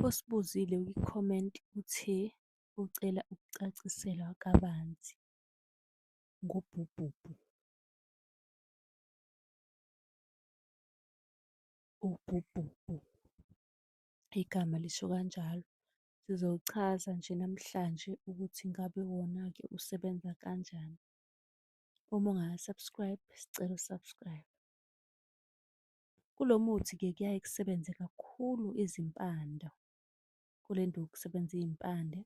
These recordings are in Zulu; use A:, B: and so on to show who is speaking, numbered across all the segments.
A: Osibuzile kwi-comment uthe ucela ukucaciselwa kabanzi ngobhubhubhu. Ubhubhubhu, igama lisho kanjalo. Sizowuchaza nje namhlanje ukuthi ngabe wona-ke usebenza kanjani. Uma ungaka-subscribe, sicela u-subscribe. Kulo muthi-ke kuyaye kusebenze kakhulu izimpande, kule nduku kusebenza iy'mpande,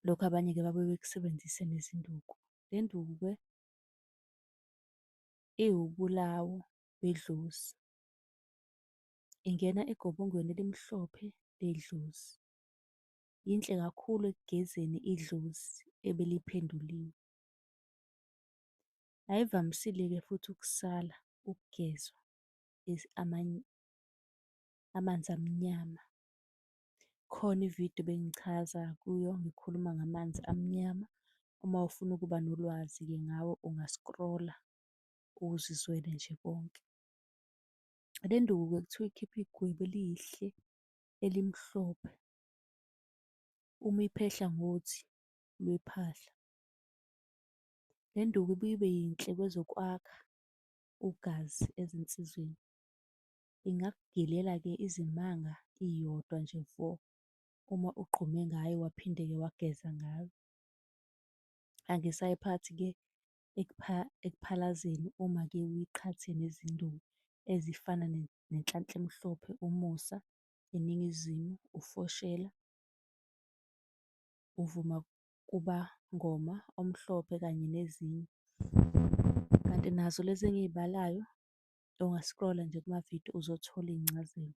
A: lokhu abanye-ke babuye bekusebenzise nezinduku. Le nduku-ke iwubulawo bedlozi, ingena egobongweni elimhlophe ledlozi. Yinhle kakhulu ekugezeni idlozi ebeliphenduliwe. Ayivamisile-ke futhi ukusala ukugezwa amanzi amnyama. Khona ividiyo ebengichaza kuyo, ngikhuluma ngamanzi amnyama. Uma ufuna ukuba nolwazi-ke ngawo, unga-scroll-a uzizwele nje konke. Le nduku-ke kuthiwa ikhipha igwebu elihle elimhlophe uma uyiphehla ngothi lwephahla. Le nduku ibuye ibe yinhle kwezokwakha ugazi ezinsizweni. Ingakugilela-ke izimanga iyodwa nje vo, uma ugqume ngayo waphinde-ke wageza ngayo. Angisayiphathi-ke ekuphalazeni uma-ke uyiqhathe nezinduku ezifana nenhlanhla emhlophe, umusa, iningizimu, ufoshela, uvuma kuba ngoma omhlophe kanye nezinye. Kanti nazo lezi engiy'balayo unga-scroll-a nje kumavidiyo uzothola iy'ncazelo.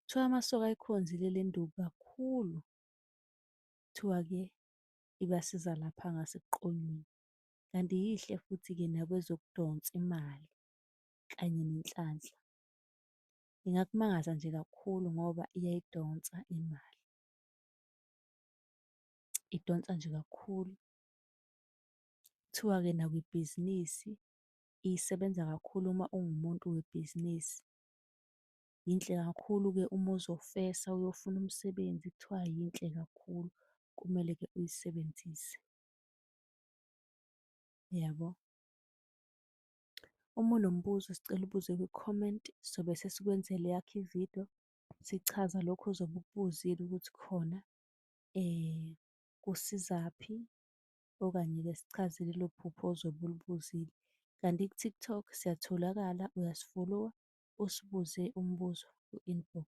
A: Kuthiwa amasoka ayikhonzile le nduku kakhulu, kuthiwa-ke ibasiza lapha ngasekuqonyweni. Kanti yihle futhi-ke nakwezokudonsa imali kanye nenhlanhla. Ingakumangaza nje kakhulu ngoba iyayidonsa imali, idonsa nje kakhulu. Kuthiwa-ke nakwibhizinisi isebenza kakhulu uma uwumuntu webhizinisi. Yinhle kakhulu-ke uma uzofesa uyofuna umsebenzi, kuthiwa yinhle kakhulu, kumele-ke uyisebenzise, yabo. Uma unombuzo sicela ubuze kwi-comment, sobe sesikwenzela eyakho ividiyo, sichaza lokhu ozobe ukubuzile ukuthi khona kusizaphi, okanye-ke sichaze lelo phupho ozobe ulibuzile. Kanti ku-TikTok siyatholakala, uyasifolowa, usibuze umbuzo ku-inbox.